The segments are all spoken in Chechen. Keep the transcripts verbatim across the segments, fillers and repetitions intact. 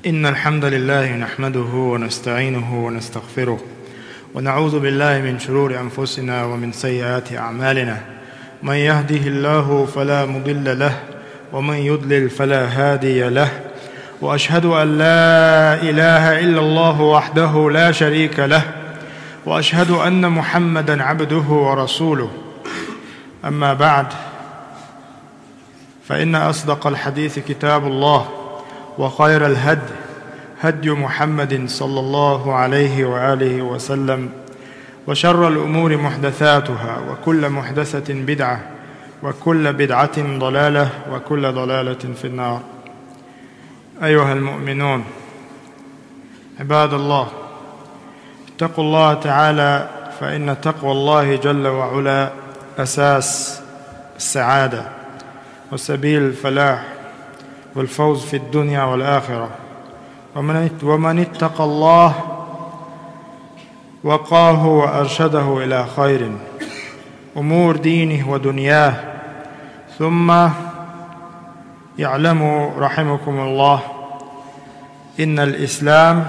إن الحمد لله نحمده ونستعينه ونستغفره، ونعوذ بالله من شرور أنفسنا ومن سيئات أعمالنا. من يهده الله فلا مضل له، ومن يضلل فلا هادي له. وأشهد أن لا إله إلا الله وحده لا شريك له، وأشهد أن محمدا عبده ورسوله. أما بعد، فإن أصدق الحديث كتاب الله، وخير الهدي هدي محمد صلى الله عليه وآله وسلم، وشر الأمور محدثاتها، وكل محدثة بدعة، وكل بدعة ضلالة، وكل ضلالة في النار. أيها المؤمنون، عباد الله، اتقوا الله تعالى، فإن تقوى الله جل وعلا أساس السعادة وسبيل الفلاح والفوز في الدنيا والآخرة. ومن، ومن اتقى الله وقاه وأرشده إلى خير أمور دينه ودنياه. ثم اعلموا رحمكم الله، إن الإسلام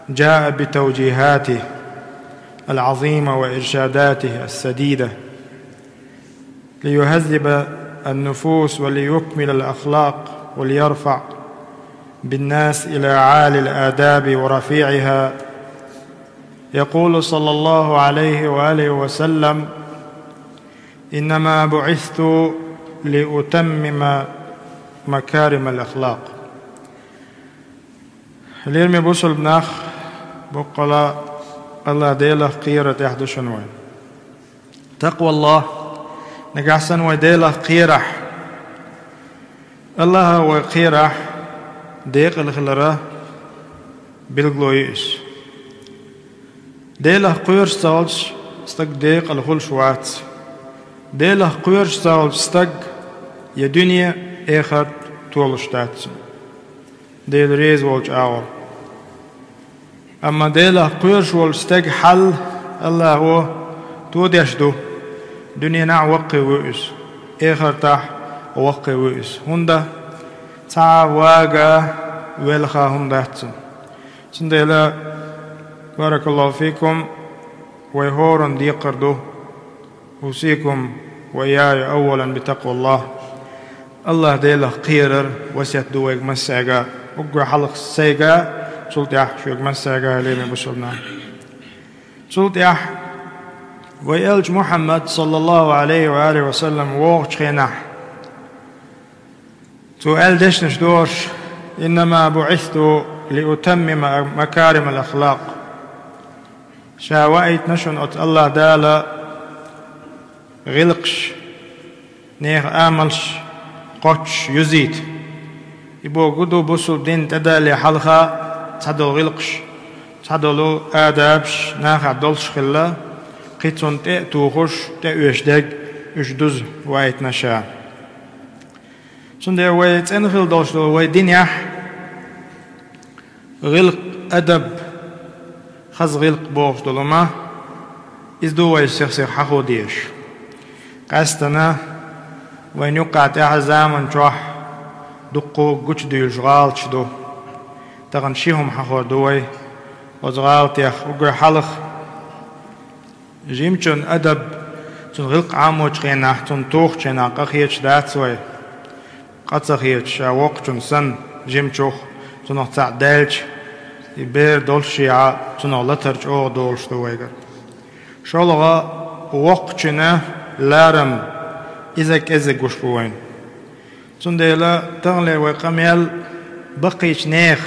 جاء بتوجيهاته العظيمة وإرشاداته السديدة ليهذب النفوس وليكمل الأخلاق وليرفع بالناس إلى عالي الآداب ورفيعها. يقول صلى الله عليه وآله وسلم: إنما بعثت لأتمم مكارم الأخلاق. Лераме бусалба нах, боккъала Аллах Делах кхерар тӀехь ду шуна вай. Такъваллах, нагахь санна вай Делах кхерахь, Аллахах вай кхерахь, декъала хилара билгало ю иза. Делах кхоьруш ца хилча, стаг декъала хуьлуш вац. Делах кхоьруш ца хилча, стаг я дуьне, эхарт толуш дац цунна, Дела реза волчу агӀор. Амма Делах кхоьруш волчу стеган хьал Аллахо тодеш ду, дуьненахь воккхаве ву иза, эхартахь воккхаве ву иза. ХӀунда? Цхьа а вага, велха хӀума дац цунна. Цундела, баракаллаху фикум, вай хӀоранна декхар ду: أوصيكم وإياي أولا بتقوى الله. Аллах Делах кхерар васет ду вайга массаьрга, уггар хьалха сайга, цул тӀаьхьа шуьга массаьрга, лераме бусалба нах. Цул тӀаьхьа вай элча Мухьаммад, саллаллаху Ӏалайхи ва алихи ва саллам, вогӀучу хенахь, цо аьлла дешнаш дохуш: إنما بعثت لأتمم مكارم الأخلاق. Ша ваийтина шуна оцу Аллах Дала гӀиллакхаш, нехан амалш кхоччуш юзийта. И бохург ду, бусалба дин тӀедалале хьалха цхьадолу гӀиллакхаш, цхьадолу адабаш нахехь долуш хилла, кхин цунна тӀе а тухуш, тӀеоьшуш дерг, уьш дуза ваийтина ша. Цундела вай цӀена хила долуш долу вай динехь гӀиллакх, адаб, хаза гӀиллакх бохуш долу хӀума, иза ду вай сих-сиха хьахо дезаш. Къаьстина вайна юккъехь тӀаьхьа заман чохь дуккха гучудуьйлуш гӀалаташ ду. Тахана ши хӀума хьахор ду вай оцу гӀалатех. Уггар хьалха жимачун адаб, цуьнан гӀиллакх Ӏамочу хенахь, цунна тухучу хенахь къа хеташ дац вай. Къа ца хеташ, ша воккхачун санна, жимачух, цунах цхьаъ даьлча, и бер долушшехь а, цунах латар чӀогӀа долуш ду вайгара. ШолгӀа, воккхачун ларам, иза кӀезиг гуш бу вайна. Цундела таханлера вай къамел баккхийчу нехан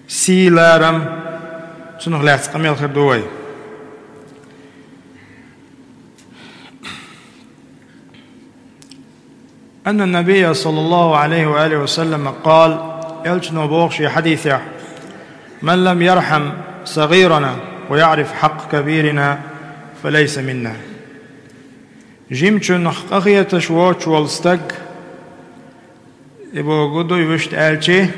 сий, ларам, цунах лаьцна къамел хир ду вай. أن النبي صلى الله عليه وآله وسلم قال، элчано боху шен хьадисехь: من لم يرحم صغيرنا ويعرف حق كبيرنا فليس منا. Жимачунах къахеташ воцуш волу стаг, и бохург ду, вуьшта аьлча,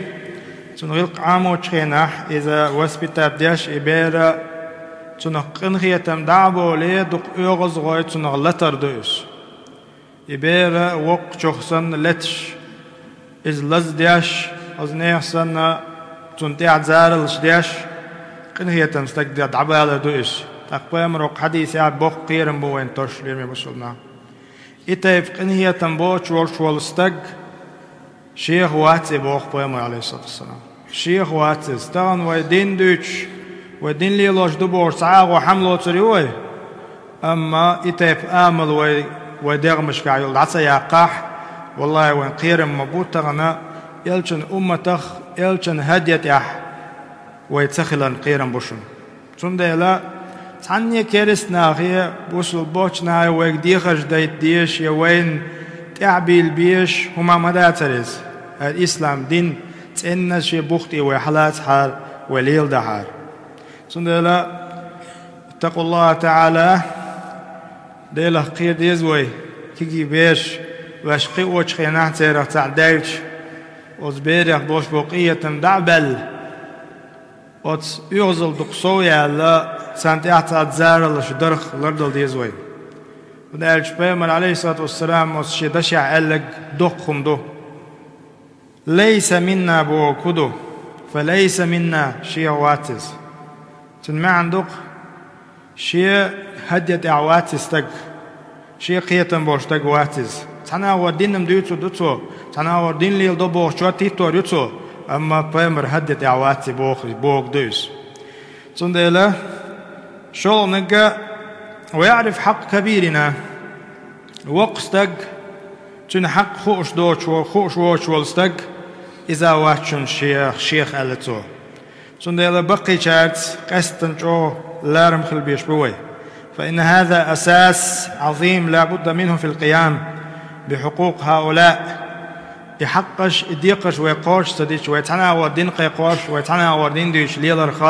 цунна гӀиллакх Ӏамочу хенахь, иза воспитать деш, и бер цунах къинхетам дӀа а болий, дукха оьгӀазгӀой цунах латар ду иза. И бер воккхачух санна леташ, иза лаздеш, Оцу нехан санна, цунна тӀехь зараллаш деш, къинхетам стаг де дӀабалар ду иза. ТӀаккха пайхамара хьадисехь боккха кхерам бу вайна тосуш, лераме бусулба нах. И тайпа къинхетам боцуш волуш волу стаг шех вац и, боху пайхамара, алейхиссалату вассалам. Шех вац иза. Тахана вай дин дуьйцуш, вай дин лелош ду бохуш цхьа агӀо хьамлоцур ю вай. Амма и тайпа амал вай, вай дегӀмашкахь йолу дӀа ца яккхахь, валлахӀи, вайн кхерам ма бу тахана, элчан умматах, элчан хӀадъя тӀехь вай ца хиларна кхерам бу шуна. Цундела цхьанне керста нахе, бусул бочу нахе вайга дехарш дайта дезаш я вайна тӀаьхьабийла безаш хӀума ма дацара иза. ХӀара ислам дин цӀенна шен бух тӀе вай хьалацахьара, вай леладахьара. Цундела, اتقوا الله تعالى, Делах кхера деза вай, кегий бераш, ваьш кхиочу хенахь церах цхьаъ даьвча, оцу берех болуш болу къинхетам дӀа а баьлла, оцу оьгӀазалла дукха сов яьлла, царна тӀехь цхьа зараллаш дарх лардала деза вай. ХӀунда аьлча пайхамар, алейхиссалату вассалам, оцу шен дашехь аьлларг доккха хӀума ду. «Лайса минна» боху хӀун ду? «Фа лайса минна», шех вац иза. Цуьнан маьӀна ду-кх, шен хӀадъя тӀехь вац иза стаг, шен кхетам болу стаг вац иза. Цхьана агӀор динна дуьйцур ду цо, цхьана агӀор дин леладо бохучо титтор ю цо, амма пайхамар хӀадъя тӀехь вац и боху, боху ду иза. Цундела, шолгӀаниг: «Ва яъриф хьакъ кабирина». Воккха стаг, цуьнан хьакъ хууш доцуш во-, хууш воцуш волу стаг, иза вац шуна шех, шех аьлла цо. Цундела баккхийчаьрца къаьсттина чӀогӀа ларам хила безаш бу вай. «Фа инна хӀаза асас Ӏазим ла будда минху фил къиям би хьукъукъ хьаулаъ». И хьакъаш, и декхарш вай кхочуш ца дича, вай цхьана агӀор дин кхайкхош, вай цхьана агӀор дин дуьйцуш леларх,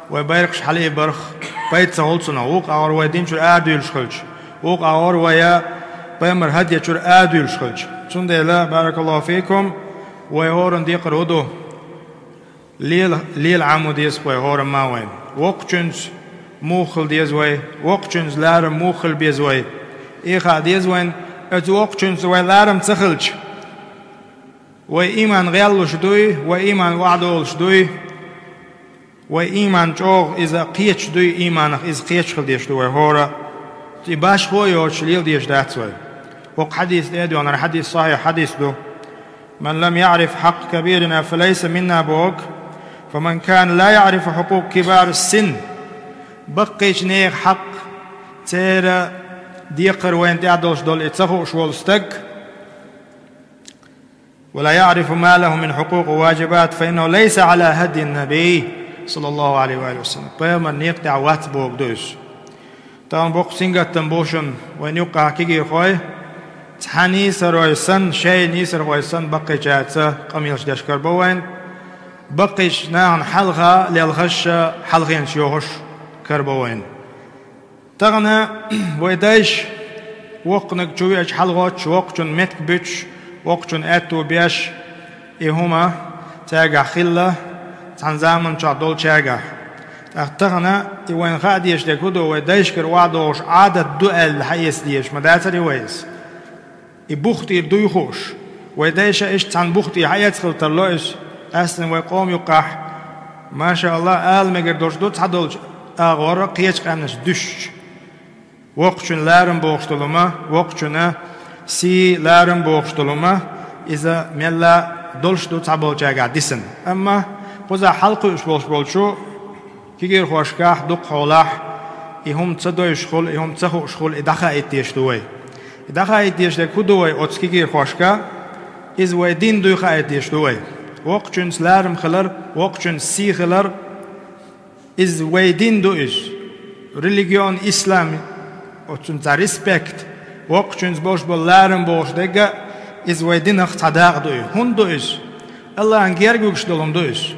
вай байракхаш хьалаибарх пайда ца хуьлу цунах. Вукху агӀор вай дин чуьра арадуьйлуш хилча, вукху агӀор вай пайхамар хӀадъя чуьра арадуьйлуш хилча. Цундела, баракаллаху фикум, вай хӀоранна декхар хӀун ду? Лела, лела Ӏамо деза вай хӀорамма вайна. Воккхачуьнца муха хила деза вай, воккхачуьнца ларам муха хила беза вай. И хаа деза вайна, оцу воккхачуьнца вай ларам ца хилча, вай ийман гӀеллуш дуй, вай ийман охьадолуш дуй, вай ийман чӀогӀа иза кхеташ дуй, ийманах иза кхеташ хила дезаш ду вай хӀора. И башхо а йоцуш лела дезаш дац вай. Оцу хьадиса тӀе а доьгӀна, хьадис сахьихь хьадис ду. «Ман лам яъриф хьакъ кабирина, фа лайса минна», боху. «Фа ман кана ла яърифу хьукъукъ кибар син». Баккхийчу нехан хьакъ, церан декхар вайна тӀехь долуш долу и ца хууш волу стаг, «ва ла яърифу ма лаху мин хьукъукъ ва ваджибат, фа иннаху лайса Ӏала хӀадйин набий, саллаллаху Ӏалайхи ва алихи ва саллам». Пайхамар некъа тӀехь вац боху ду иза. Тахана боккха сингаттам бу шуна вайн юккъахь кегийрхой, цхьа нийсарой санна, шайн нийсархой санна, баккхийчаьрца къамелаш деш карабо вайна, баккхийчу нахана хьалха лелхаш а, хьалхенаш йохуш карабо вайна. Тахана вай дайша воккханиг чу веача хьалагӀоттуш, воккхачун меттиг буьтуш, воккхачун аьтту беш, и хӀума цаьргахь хилла, цхьана заманчохь долчаьргахь. ТӀаккха тахана и вайна хаа дезаш дерг хӀун ду, вай дайшкара охьадогӀуш Ӏадат ду аьлла, хьаэца дезаш ма дацара и вай иза. И бух тӀера дуй хууш. Вай дайша иштта цхьана бух тӀе хьаэца хила тарло иза. Къаьсттина вай къоман юккъахь, маша Аллах, ала мегар долуш ду цхьадолчу агӀора кхечу къаьмнаш дуьшча. Воккхачун ларам бохуш долу хӀума, воккхачун сий, ларам бохуш долу хӀума, иза мелла долуш ду цхьаболчаьргахь дисина. Амма кхузахь хьалакхуьуш болуш болчу кегийрхошкахь дукхахьолахь, и хӀума ца дойшуш хуьлу, и хӀума ца хууш хуьлу, и дӀахаийта дезаш ду вай. И дӀахаийта дезаш дерг хӀун ду вай оцу кегийрхошка? Иза вай дин дуй хаийта дезаш ду вай. Воккхачуьнца ларам хилар, воккхачуьнца сий хилар, иза вай дин ду иза. Религион ислам, оцунна цхьа респект, воккхачуьнца болуш болу ларам бохуш дерг а, иза вай динах цхьа дакъа ду и. ХӀунда ду иза? Аллахьан герга вуьгуш долу хӀума ду иза.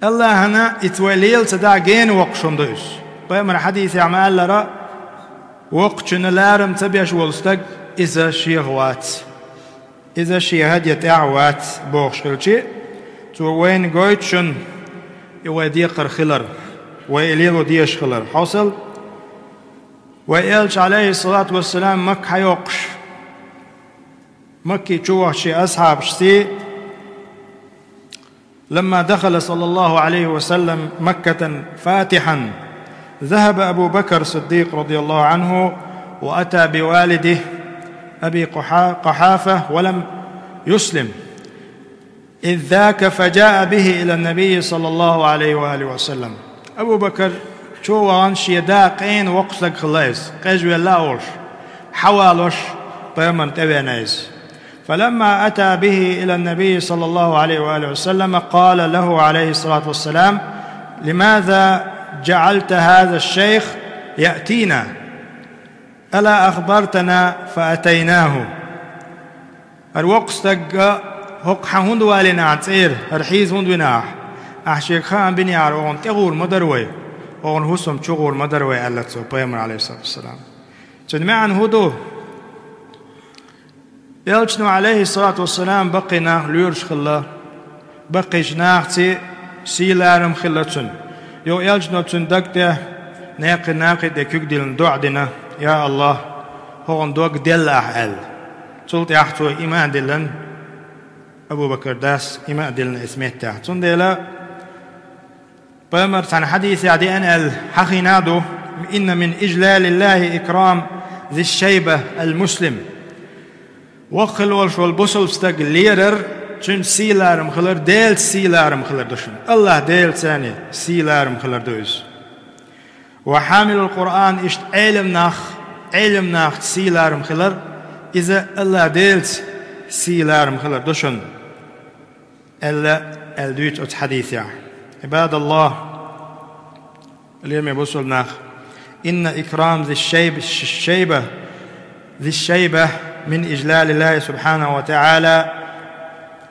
Аллахьана иза вай лела ца дахь гена воккхуш хӀума ду иза. Пайхамар хьадисехь ма-аллара, воккхачунна ларам ца беш волу стаг, иза шех вац. Иза шен хӀадъя тӀехь вац бохуш хилчи, цо вайна гойту шуна и вай декхар хилар, вай и лело дезаш хилар. Хьовсал, вай элча, алейхиссалату вассалам, Макка хьайоккхуш, Макки чу вахча шен асхьабашций, لما دخل صلى الله عليه وسلم مكة فاتحا، ذهب أبو بكر الصديق رضي الله عنه وأتى بوالده أبي قحا-، قحافة ولم يسلم، إذ ذاك فجاء به إلى النبي صلى الله عليه وآله وسلم. Абу Бакр чу вахана шен да къена воккха стаг хилла иза, къежвелла а волуш, хьавалош пайхамарна тӀевеана иза. فلما أتى به إلى النبي صلى الله عليه وآله وسلم قال له عليه الصلاة والسلام: لماذا جعلت هذا الشيخ يأتينا؟ ألا أخبرتنا فأتيناه؟ ХӀара воккха стаг хӀокху хьан хӀунда валийна ахь цӀера, хӀара хьийза хӀунда вина ахь? Ахь шега хаам бинехьара, оха тӀегӀур ма дара вай, оха хӀусам чугӀур ма дара вай, аьлла цо пайхамар, алейхиссалату вассалам. Цуьнан маьӀна хӀун ду? Элчано, алейхиссалату вассалам, баккхий нах лоьруш хилла, баккхийчу нахаца сий-ларам хилла цуьнан. Юха Элчано цуьнан даг тӀе, некхий накхий тӀе куьг диллина, доӀа дина: «Я АллахӀ, хӀокхуьнан дог делла ахь», – аьлла. Цул тӀаьхьа цо иман диллина, Абу Бакар дас иман диллина оцу меттехь. Цундела пайхамар цхьана хьадисехь деана аьлла хьахийна а ду: «إن من إجلال الله إكرام ذي الشيبة المسلم». Воккха хила волуш волу бусалба стаг лерар, цуьнца сий-ларам хилар, Делаца сий-ларам хилар ду шуна. АллахӀ Делаца царна сий-ларам хилар ду иза. «وحامل القرآن», иштта Ӏелам нах, Ӏелам нахаца сий-ларам хилар, иза АллахӀ Делаца сий-ларам хилар ду шуна, аьлла, аьлла дуьйцу оцу хьадисехь. عباد الله, лераме бусалба нах, «إن إكرام ذي الشيب-، الشيبة، ذي الشيبة من إجلال الله سبحانه وتعالى.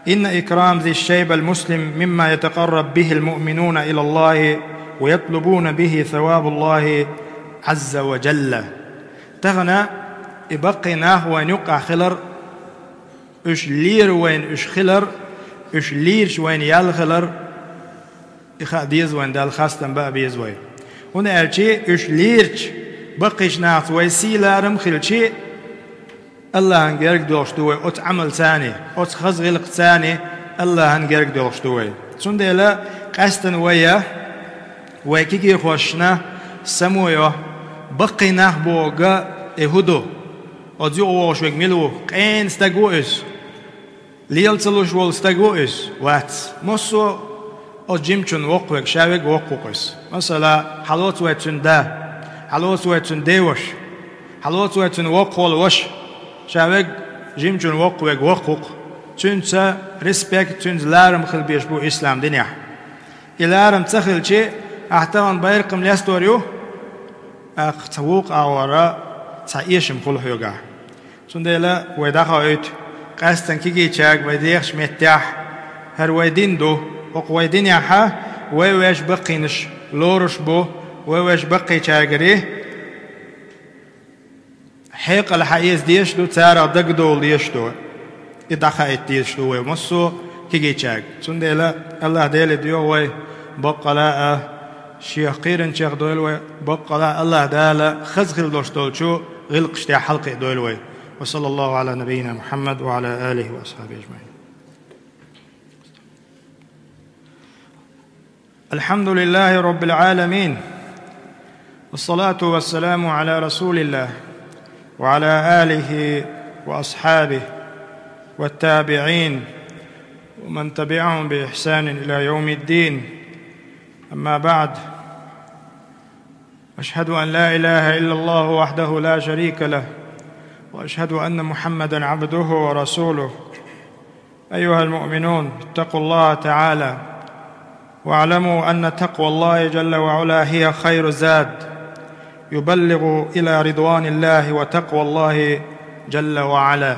إن إكرام ذي الشيبة المسلم مما يتقرب به المؤمنون إلى الله ويطلبون به ثواب الله عز وجل». Тахана и баккхий нах вайна юккъехь хилар, уьш лийр вайна уьш хилар, уьш лийрча вайна ял хилар, и хаа деза вайна, Далла хастам бан а беза вай. ХӀунда аьлча уьш лийрча баккхийчу нахаца вай сий-ларам а хилча, АллахӀан герга долуш ду вай оцу Ӏамалца а, оцу хаза гӀиллакхца а АллахӀан герга долуш ду вай. Цундела къаьстина вай, вай кегийрхошна само йо, баккхий нах бохург и хӀун ду? Оцу юкъа вогӀуш верг мила ву? Къена стаг ву иза? Лела ца луш волу стаг ву иза? Вац. Массо а оцу жимачунна воккхаве, ша верг воккха ву-кх иза. Масала, хьалоцу вай цуьнан да, хьалоцу вай цуьнан деваша, хьалоцу вай цуьнан воккхаволу ваша, ша верг жимачунна воккхаве воккха ву-кх. Цуьнца респект, цуьнца ларам хила безаш бу ислам динехь. И ларам ца хилча, ахь тахана байракх-м лестор ю, тӀаккха цхьа вукху агӀора цхьа эшам хуьлу хьоьгахь. Цундела вай дӀахоуьйту къаьсттина кегийчаьрга вай дехачу меттехь, хӀара вай дин ду, хӀокху вай динехь вай вешан баккхийнаш лоруш бу, вай вешан баккхийчаьргара хьекъал хьаэца дезаш ду, царах дагадовла дезаш ду. И дӀахаийта дезаш ду вай массо а кегийчаьрга. Цундела АллахӀ Деле доьху вай, баккъала а Шех кхийринчех дойла вай, баккъала а АллахӀ Дала хаза хила долуш долчу гӀиллакхаш тӀехь хьалакхиа дойла вай. وصلى الله على نبينا محمد وعلى آله وأصحابه أجمعين. الحمد لله رب العالمين، والصلاة والسلام على رسول الله وعلى آله وأصحابه والتابعين ومن تبعهم بإحسان إلى يوم الدين. أما بعد، أشهد أن لا إله إلا الله وحده لا شريك له، وأشهد أن محمدا عبده ورسوله. أيها المؤمنون، اتقوا الله تعالى، واعلموا أن تقوى الله جل وعلا هي خير زاد يبلغ إلى رضوان الله وتقوى الله جل وعلا.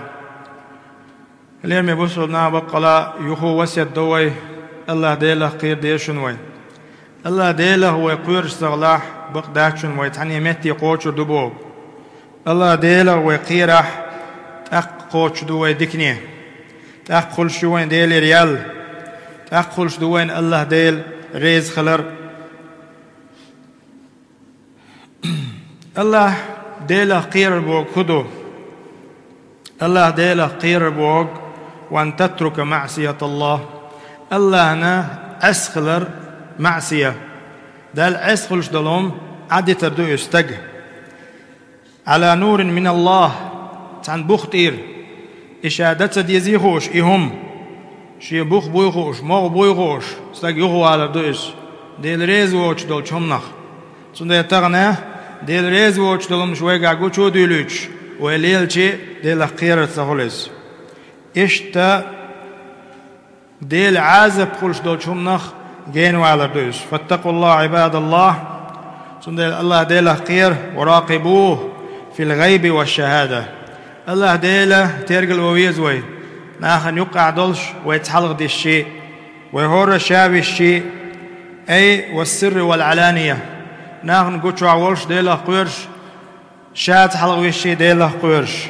Лераме бусалба нах, баккъала юха весет до вай, АллахӀ Делах кхера деза шуна вай. АллахӀ Делах вай кхоьруш ца хилахь, бакъ дац шуна вай цхьанне метте кхочур ду боху. АллахӀ Делах вай кхерахь, тӀаккха кхочуш ду вай дикане. ТӀаккха хуьлуш ю вайн Делера ял. ТӀаккха хуьлуш ду вайн АллахӀ Дела реза хилар. АллахӀ Делах кхерар боху хӀун ду? АллахӀ Делах кхерар боху: «وأن تترك معصية الله». Аллахьна Ӏеса хилар маӀсия. Далла Ӏеса хуьлуш долу хӀума Ӏадитар ду иза стага. Ӏала нурин мин Аллах, цхьана бух тӀера. И ша дан ца дезий хууш и хӀума. Шен бух буй хууш, могӀа буй хууш, стаг юхавалар ду иза. Дела реза воцуш долчу хӀуманах. Цундела тахана Дела реза воцуш долу хӀуманаш вайгахь гучу а дуьйлуьйтуш, вай лелачи Делах кхерар ца хуьлу иза. Иштта Дела Ӏазап хуьлуш долчу хӀуманах генавалар ду иза. Фаттакъуллах, Ӏибадаллах. Цундела Аллах Делах кхера, ва ракъибуху фил гӀайби ва шахада. Аллах Дела тергал ван веза вай. Нахана юккъахь долуш, вайца хьалха дисчи, вай хӀора ша висчи, ай ва сирри вал Ӏалания. Нахана гучохь волуш Делах кхоьруш, шаца хьалха висчи Делах кхоьруш.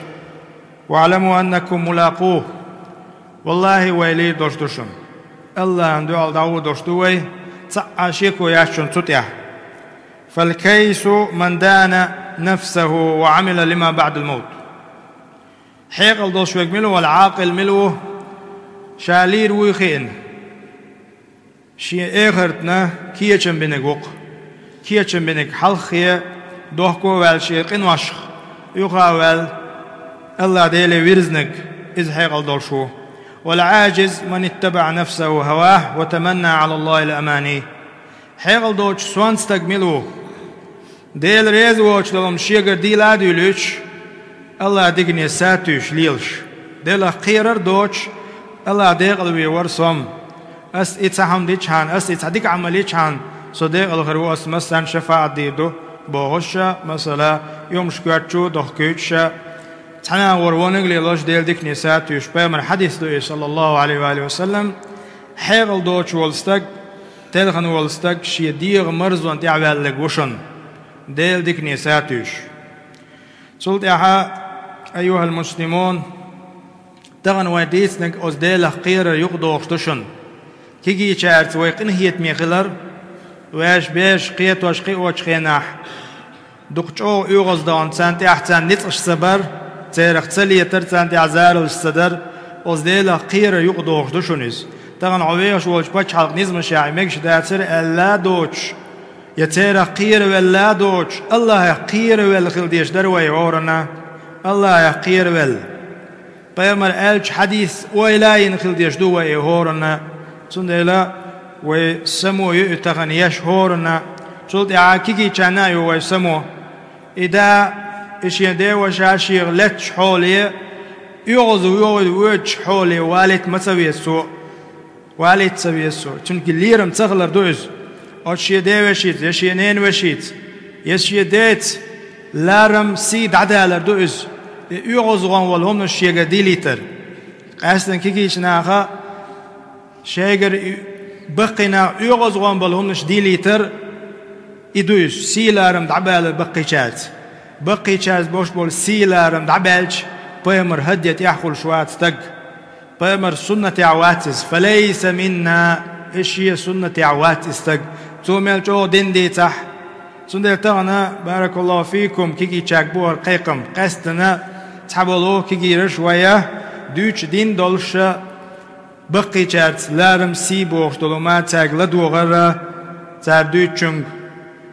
Ва Ӏламу аннакум мулакъуху. Валлахи, вай лийр долуш ду шуна. Аллахьан дуьхьал дӀагӀо долуш ду вай, цхьа а шеко яц шуна цу тӀехь. Фал кайсу ман дана нафсаху ва Ӏамила лима баъдал мавт. Хьекъал долуш верг мила ву, вала Ӏакъил мила ву, ша лийр вуй хиъна. Шен эхартна кечам бинарг ву-кх. Кечам бинарг хьалххе, дохко а ваьлла шен къиношах, юха а ваьлла, Аллах Деле вирзинарг, иза хьекъал долуш ву. Вал Ӏажиз ман иттабаъа нафсаху хаваху ва таманна Ӏала Аллахил амани. Хьекъал доцуш сонта стаг мила ву? Дела реза воцуш долу хӀума шегара дийла а дуьйлуьйтуш, Аллах дегане сатуьйсуш лелаш. Делах кхерар а доцуш, Аллах декъала вен вара со-м. Ас и цхьа хӀума дичхьана, ас и цхьа дика Ӏамал йичхьана, со декъала хир ву, ас массарна шафаӀат дийр ду, бохуш а, масала, юхамаш коьртачу а дохкуьйтуш а, цхьана агӀор вониг а лелош, Делан дикане сатуьйсуш, пайхамар хьадис ду иза, саллаллаху Ӏалайхи ва алихи ва саллам, хьекъал доцуш волу стаг, телхина волу стаг шен дегӀан марзонна тӀаьхьаваьлларг ву шуна, Делан дикане сатуьйсуш. Цул тӀаьхьа, айюхал муслимун, тахана вайн дийцинарг оцу Делах кхерар юкъадохуш ду шуна. Кегийчаьрца вай къинхетаме хилар, ваьш бераш кхетош кхиочу хенахь, дукха чӀогӀа оьгӀаздахана царна тӀехь царна ницкъаш ца бар, церах ца летар, царна тӀехь заралш ца дар, оцу Делах кхерар юкъадохуш ду шуна иза. Тахана хьо вехаш волчу пачхьалкхан низамашехь и мегаш дацара аьлла а доцуш, я церах кхеравелла а доцуш, Аллахьах кхеравелла хила дезаш дара вай хӀоранна. Аллахьах кхеравелла. Пайхамар аьллачу хьадис ойла а йина хила дезаш ду вай и хӀоранна. Цундела вай само ю и тахана еш хӀоранна. Цул тӀаьхьа кегийчарна а ю вай само. И да, и шен деваша шех леттачу хьоле, оьгӀаз воьдучу хьоле валийта ма ца веза цо. Валийта ца веза цо. Цуьнга лерам ца хилар ду иза. Оцу шен девешица, я шен ненавешица, я шен деца ларам, сий дӀадалар ду иза. И оьгӀазгӀан волу хӀуманаш шегара дийлийтар. Къаьсттина кегийчу наха шайгара и баккхий нах оьгӀазгӀан болу хӀуманаш дийлийтар, и ду иза, сий-ларам дӀабалар баккхийчаьрца. Баккхийчаьрца бош болу сий-ларам дӀабаьлча, пайхамар хӀадде тӀехь хуьлуш вац стаг. Пайхамар суннатехь вац иза. Фалайса минна, и шен суннатехь вац и стаг. Цо мел чӀогӀа дин дийцахь. Цундела тахана, баракаллаху фийкум, кегийчаьрга бу хӀара кхайкхам. Къаьсттина цхьаболу кегийраш вайа, дуьйцуш дин долуша, баккхийчаьрца ларам, сий бохуш долу ма цаьрга ладогӀара, цара дуьйцучуьнга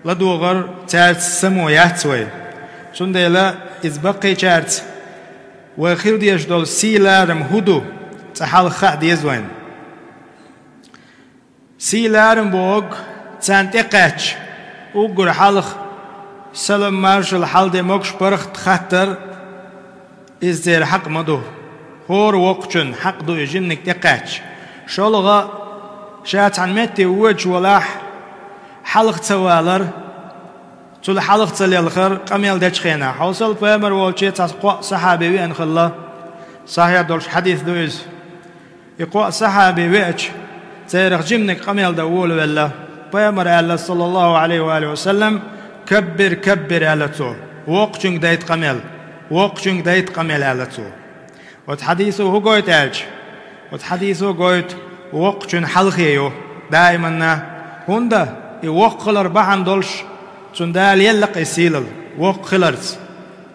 ладогӀар цаьрца само яц вай. Цундела иза баккхийчаьрца вай хила дезаш долу сий-ларам хӀун ду, цкъа хьалха хаа деза вайна. Сий-ларам бохург царна тӀекхаьчча, уггар хьалха салам-маршалла хьалде могуш паргӀат хаттар, иза церан хьакъ ма ду. ХӀора воккхачун хьакъ ду и жиманиг тӀекхаьчча. ШолгӀа, ша цхьана метте воьдуш валахь, хьалха ца валар, цул хьалха ца лелхар, къамел дечу хенахь. Хьовсал, пайхамар волче цхьа кхоъ сахьаби веана хилла. Сахьихь долуш хьадис ду иза. И кхоъ сахьаби веача, церах жиманиг къамел дан волавелла. Пайхамар аьлла, саллаллаху Ӏалайхи ва алихи ва саллам: «Каббир, каббир», — аьлла цо. «Воккхачуьнга дайта къамел, воккхачуьнга дайта къамел», — аьлла цо. Оцу хьадисо хӀун гойту аьлча? Оцу хьадисо гойту, воккхачун хьалхе ю даиманна. ХӀунда и воккха хилар бахьана долуш, цунна Дала елла-кх и сийлалла, воккха хиларца.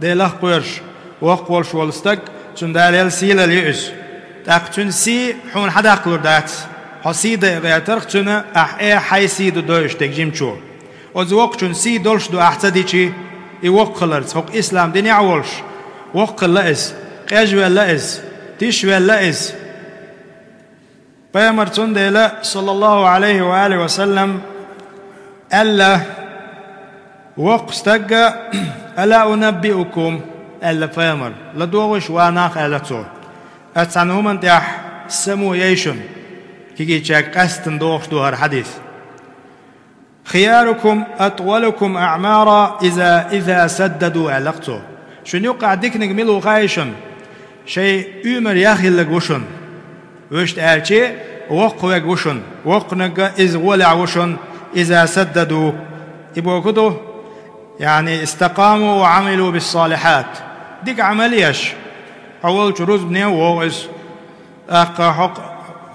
Делах кхоьруш, воккха волуш волу стаг, цунна Дала елла сийлалла ю иза. ТӀаккха цуьнан сий хьуна хьадаккхалур дац. Хьо сий дайа гӀертарх цуьнан, ахь э хьайн сий ду дойуш дерг жимачо. Оцу воккхачун сий долуш ду ахь ца дичий, и воккха хиларца, хӀокху ислам динехь а волуш, воккха хилла иза, къежвелла иза, тишвелла иза. Пайхамар цундела, саллаллаху Ӏалайхи ва алихи ва саллам, аьлла: «Воккха стагга, ала унаббиукум», аьлла пайхамар, «ладогӀийша, ва нах», аьлла цо, «ас цхьана хӀуманна тӀехь само яйшун, кегийчаьрга къаьстина дохуш ду хӀара хьадис. Хиярукум атвалукум аъмара иза, иза саддаду», аьлла цо. Шуна юккъехь диканиг мила ву хаьий шуна? Шайн уьймар яхъеллаг ву шуна. Вуьшта аьлчи, воккха верг ву шуна. Воккханиг иза гӀолехь ву шуна, иза саддаду. И боху ду, яъни, истакъаму ва Ӏамилу биссалихьат. Дика Ӏамал еш, хьо волчу рузбане а вогӀу иза. ТӀаккха хьо,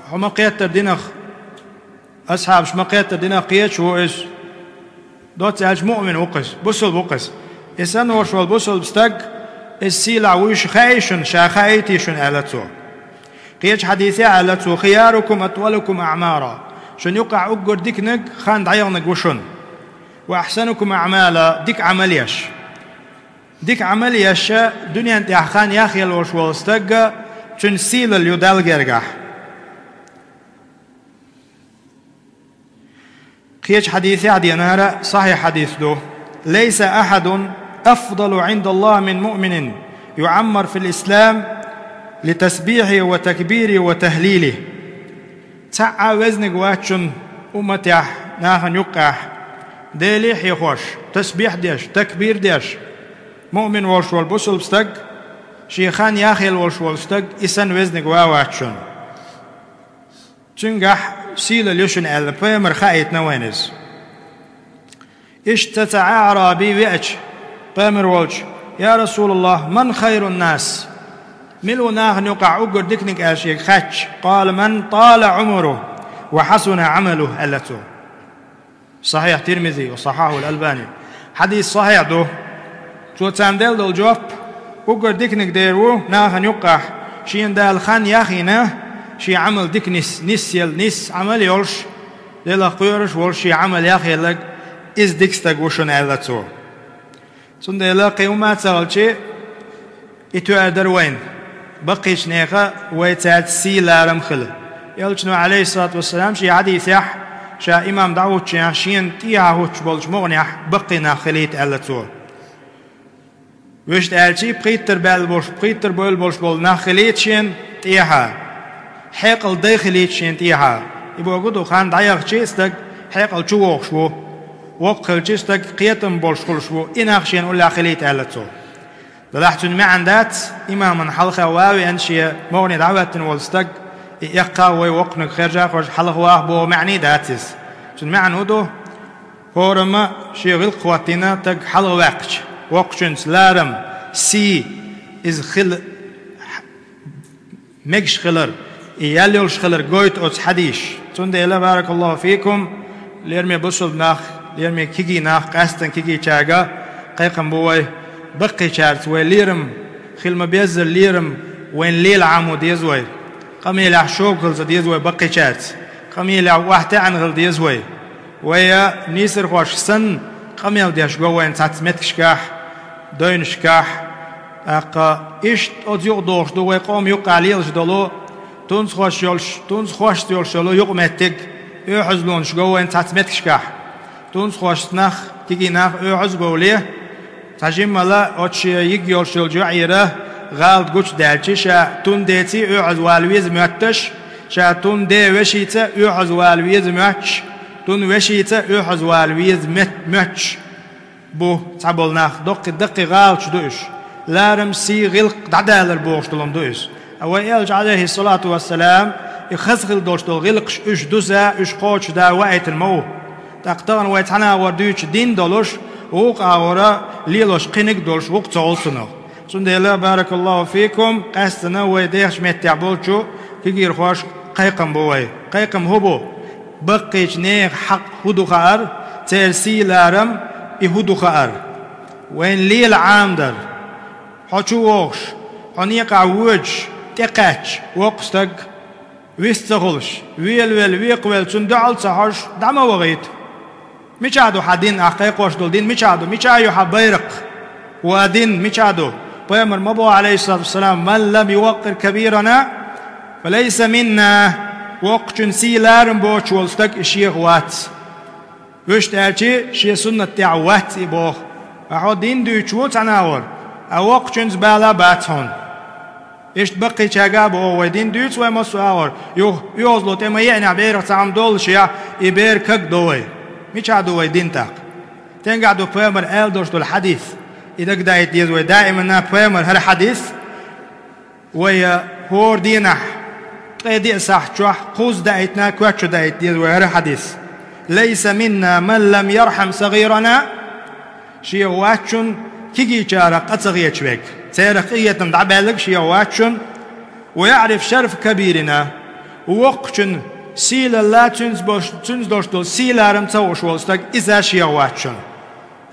хьо ма-кхеттара динах, асхьабаш ма-кхеттара динах кхеташ ву иза. Доцца аьлча, муъмин ву-кх иза, бусалба ву-кх иза. И санна волуш волу бусалба стаг, иза сийлахь вуйш хаьий шуна, ша хаийтий шуна, аьлла цо. Кхечу хьадисехь аьлла цо: «Хиярукум атвалукум аъмара». Шуна юккъехь уггар диканиг хан дӀаяханиг ву шуна. «Ва ахьсанукум аъмала», дика Ӏамал еш. Дика Ӏамал еш, дуьнен тӀехь хан яхъелла волуш волу стагга, цуьнан сийлалла ю Далла гергахь. Кхечу хьадисехь а деана, хӀара сахьихь хьадис ду: «Лайса ахьадун афдалу Ӏиндаллахи мин муъминин юъаммару фил ислам литасбихьихи ва такбирихи ва тахлилихи». Цхьа а везниг вац шуна умматехь, нахана юккъехь, Деле а хьехош, тасбихь деш, такбир деш, муъмин волуш волу бусалба стаг, шен хан яхъелла волуш волу стаг, и санна везниг ван вац шуна. Цуьнгахь сийлалла ю шуна аьлла, пайхамар хаийтина вайна иза. Иштта цхьа аъраби веача, пайхамар волчу: «Я Расулаллах, ман хайрун нас? Мила ву нахана юкъахь уггар диканиг?» аьлла шега хаьттича, къала: «Ман тала Ӏумуруху ва хьасуна Ӏамалуху», аьлла цо. Сахьихь Тирмизи ва сахьахьахул Албани. Хьадис сахьихь ду. Цо царна делла долу жоп: уггар диканиг дера ву нахана юккъахь, шена Дала хан яхйина, шен Ӏамал дика нис, нисъелла, нис Ӏамал йолуш, Делах кхоьруш волуш, шен Ӏамал яхъелларг, иза дика стаг ву шуна, аьлла цо. Цундела кхин хӀума а ца хилчи, и тоьар дара вайна, баккхийчу нехан вай цаьрца сий-ларам хила. Элчано, Ӏалайхиссалату вассалам, шен хьадисехь, ша имам дӀахӀуттучехь, шена тӀехьа хӀуттуш болчу мукъанехь баккхий нах хилийта, аьлла цо. Вуьшта аьлчи, пхийттара баьлла болуш, пхийттара бевлла болуш болу нах хилийта шена тӀехьа, хьекъал дай хилийта шена тӀехьа. И боху ду, хан дӀаяхчи стаг хьекъал чу вогӀуш ву, воккха хилчи стаг кхетам болуш хуьлуш ву, и нах шена уллехь хилийта, аьлла цо. Делахь цуьнан маьӀна дац, имаман хьалха ван а веана, шен могӀане дӀахӀоьттина волу стаг, и эккха а вай воккханиг хержа а хьожа хьалха ваха боху маьӀний дац иза. Цуьнан маьӀна хӀун ду? ХӀорамма шен гӀиллакх хӀоттийна стаг хьалха ваьккхича, воккхачуьнца ларам, сий, иза хила мегаш хилар, и ял йолуш хилар гойту оцу хьадисаш. Цундела, баракаллаху фикум, лераме бусалба нах, лераме кегий нах, къаьсттина кегийчаьрга кхайкхам бу вай, баккхийчаьрца вай лерам, хила ма-беззара лерам, вайна лела Ӏамо деза вай. Къамелехь шога хила ца деза вай баккхийчаьрца. Къамелехь охьатаьӀна хила деза вай. Вай нийсархошка санна, къамел деш го вайна цхьацца меттигашкахь, дойнашкахь, тӀаккха иштта оцу юкъа догӀуш ду вай къоман юккъехь лелаш долу, тунсахошца йолуш, тунсахошца йолуш йолу юкъаметтиг, оьгӀазлонаш го вайна цхьацца меттигашкахь. Тунсахошца нах, кегий нах оьгӀаз а бовлий, цхьа жиммала оцу шен йига йолуш йолчу йоӀера гӀалат гучудаьлча, ша тун деций оьгӀазвала веза моьтташ, ша тун де вешица оьгӀазвала веза моьтташ, тун вешица оьгӀазвала веза мет-, моьтташ бу цхьаболу нах, доккхий, даккхий гӀалаташ ду уьш. Ларам, сий, гӀиллакх дӀадалар бохуш долу хӀума ду иза. Ткъа вай элча, Ӏалайхиссалату вассалам, и хаза хила долуш долу гӀиллакхаш уьш дуса, уьш кхочушдан ваийтина ма ву. ТӀаккха тахана вай цхьана агӀор дуьйцуш дин долуш, вукху агӀора лелош кхиниг а долуш, вукху ца гӀулцунах. Цундела, баракаллаху фикум, къаьсттина вай дехачу меттехь болчу кегийрхошка кхайкхам бу вай. Кхайкхам хӀун бу? Баккхийчу нехан хьакъ хӀун ду хаар, церан сий-ларам и хӀун ду хаар. Вайна лела Ӏамадар. Хьо чу вогӀуш, хьо некъахь воьдуш, тӀекхаьчча, воккха стаг, Вист ца хуьлуш, велавелла, векхавелла, цунна дуьхьал ца хьожуш, дӀа ма вахийта. Мичахь ду хьан дин, ахь кхайкхош долу дин мичахь ду? Мичахь ю хьан байракх? Ва дин мичахь ду? Пайхамар ма боху, Ӏалайхиссалату вассалам: «Ман лам юваккъир кабирана, фа лайса минна». Воккхачун сий-ларам боцуш волу стаг и шех вац. Вуьшта аьлчи, шен суннат тӀехь вац и боху. Ахьа хьо дин дуьйцуш ву цхьана агӀор, а воккхачуьнца бала бац хьуна. Иштта баккхийчаьрга а боху вай: дин дуьйцу вай массо а агӀор. Юха оьгӀазло тӀе ма еанехь, берах цхьа хӀума доллушехь, и бер каг до вай. Мичахь ду вай дин тӀаккха? Стенгахь ду пайхамар аьлла долуш долу хьадис? И дагадаийта деза вай даиманна, пайхамар хӀара хьадис. Вай хӀора дийнахь ткъе диъ сахьт чохь кхузза даийтина, коьртачу даийтина деза вай хӀара хьадис: «Лайса минна ман лам ярхьам сагӀирана». Шех ваччун кигийчарах къа ца хеташ верг, церах къинхетам дӀабаьлларг шех ваччун. «Ва яӀриф шарфа кабирина». Воккхачун сийлалла, цуьнца бош-, цуьнца долуш долу сий-ларам ца хууш волу стаг, иза шех ваччун.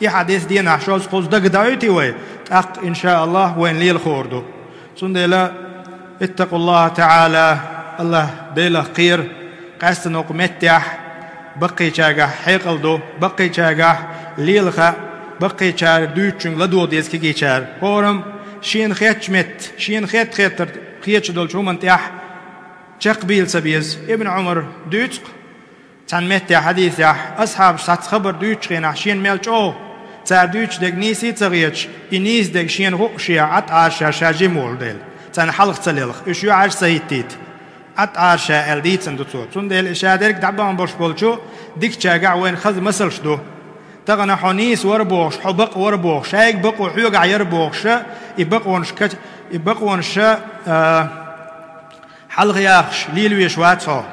И хьадис дийнахь шозза кхузза дагадоуьйтий вай, тӀаккха, иншааллахь, вайна лела хуур ду. Цундела, иттакъуллахӀа таӀала, АллахӀ Делах кхера, къаьсттина кху меттехь баккхийчаьргахь хьекъал ду, баккхийчаьргахь лела хаьа, баккхийчара дуьйцучуьнга ладогӀа деза кигийчара. ХӀораммо шена хеттачу метта, шена хетта-хеттара кхеташ долчу хӀуманна тӀехь чекхбийла ца беза. Ибн Ӏумара дуьйцу-кх, цхьана меттехь хьадисехь, асхьабаш цхьацца хабар дуьйцучу хенахь шена мел чӀогӀа, цара дуьйцуш дерг нийса а ца хеташ, и нийса дерг шена хууш а, Ӏад Ӏаьржа ша жима волу дела, царна хьалха ца лелха, уьш юьхьӀаьржа ца хӀиттийта, Ӏад Ӏаьржа ша аьлла дийцина ду цо. Цундела и ша дерг дӀабахана болуш болчу дикачаьргахь вайна хаза масалш ду. Тахана хьо нийса вара бохуш, хьо бакъ вара бохуш, шайга бакъо хьоьгахь яра бохуш, и бакъонаш кач-, и бакъонаш, а, хьалха яхаш лела веш вац хьо.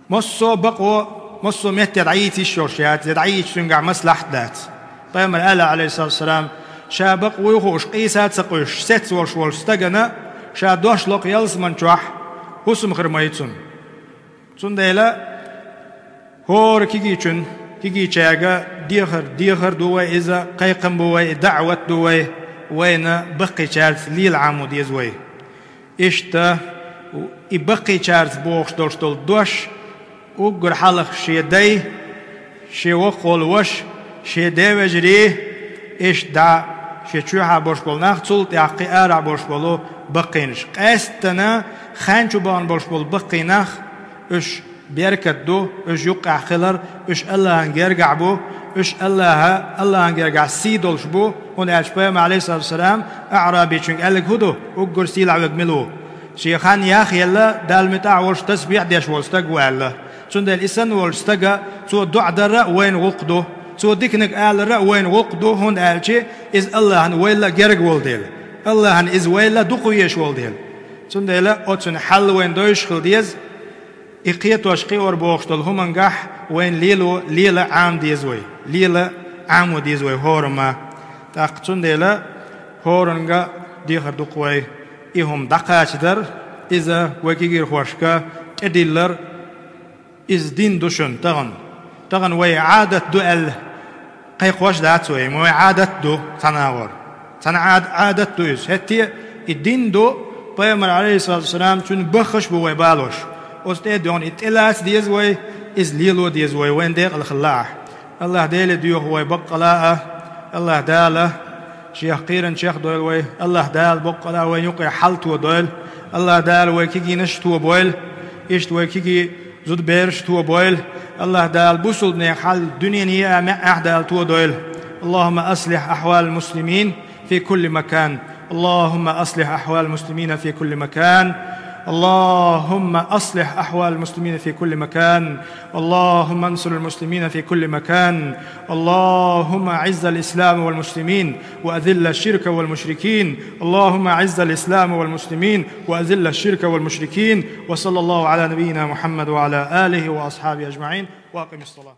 Массо а бакъо, массо а метте дӀайийца йиш йолуш яц, я дӀайийча цуьнгахь маслахьат дац. Пайхамар аьлла, Ӏалайхиссалату вассалам, ша бакъ вуй хууш, къийса а ца къуьйсуш, сецца волуш волчу стагана ша дош ло-кх ялсаман чохь, хӀусам хир ма ю цунна. Цундела хӀора кигийчун, кигийчаьрга дехар, дехар ду вай иза, кхайкхам бу вай, даӀват ду вай, вайна баккхийчаьрца лела Ӏамо деза вай. Иштта и баккхийчаьрца бохуш долуш долу дош уггар хьалха шен дай, шен воккхаволу ваша, шен ден вежарий, иштта дӀа шен чоьхьа болуш болу нах, цул тӀаьхьа кхин арахь болуш болу баккхийнаш. Къаьсттина хан чу бахана болуш болу баккхий нах, уьш беркат ду, уьш юккъехь хилар, уьш АллахӀан гергахь бу, уьш АллахӀа, АллахӀан гергахь сий долуш бу, хӀунда аьлча пайхамар, Ӏалайхиссалату вассалам, аӀрабичуьнга аьлларг хӀун ду, уггар сийлахь верг мила ву? Шен хан ях елла, Далла муьтӀахь волуш тасбихь деш волу стаг ву аьлла. Цундела и санна волчу стага цо доӀа дарра а вайна гӀуллакх ду, цо диканиг алара а вайна гӀуллакх ду, хӀунда аьлча иза АллахӀна вайл а герга волу дела, АллахӀна иза вайл а дукха везаш волу дела. Цундела оцунна хьал вайна довзуш хила деза. И кхетош кхиор бохуш долу хӀумангахь вайна лело лела Ӏама деза вай, лела Ӏамо деза вай хӀорамма. ТӀаккха цундела хӀоранга дехар ду-кх вай и хӀума дӀакхачадар, иза вай кегийрхошка тӀедиллар, иза дин ду шуна тахана. Тахана вай Ӏадат ду аьлла кхайкхош дац вай, ма вай Ӏадат ду цхьана агӀор. Цхьана Ӏад-, Ӏадат ду иза. ХӀетте а и дин ду, пайхамар, Ӏалайхиссалату вассалам, цуьнан баххаш а бу вай балош. Оцу тӀе а доьгӀна, и тӀелаца деза вай, иза лело деза вай, вайна декъала хилла ахь. АллахӀ Деле доьху вай баккъала а, АллахӀ Дала Шех кхийран чех дойла вай, АллахӀ Дала баккъала а вайн юкъе хьал тодойла, АллахӀ Дала вай кегийнаш тобойла, иштта вай кегий зудабераш тобойла, АллахӀ Дала бусулбанийн хьал дуьненан а, маьӀӀехь а Дала тодойла. اللهم أصلح أحوال المسلمين في كل مكان. اللهم أصلح أحوال المسلمين في كل مكان. اللهم أصلح أحوال المسلمين في كل مكان. اللهم انصر المسلمين في كل مكان. اللهم أعز الإسلام والمسلمين وأذل الشرك والمشركين. اللهم أعز الإسلام والمسلمين وأذل الشرك والمشركين. وصلى الله على نبينا محمد وعلى آله وأصحابه أجمعين. وأقم الصلاة.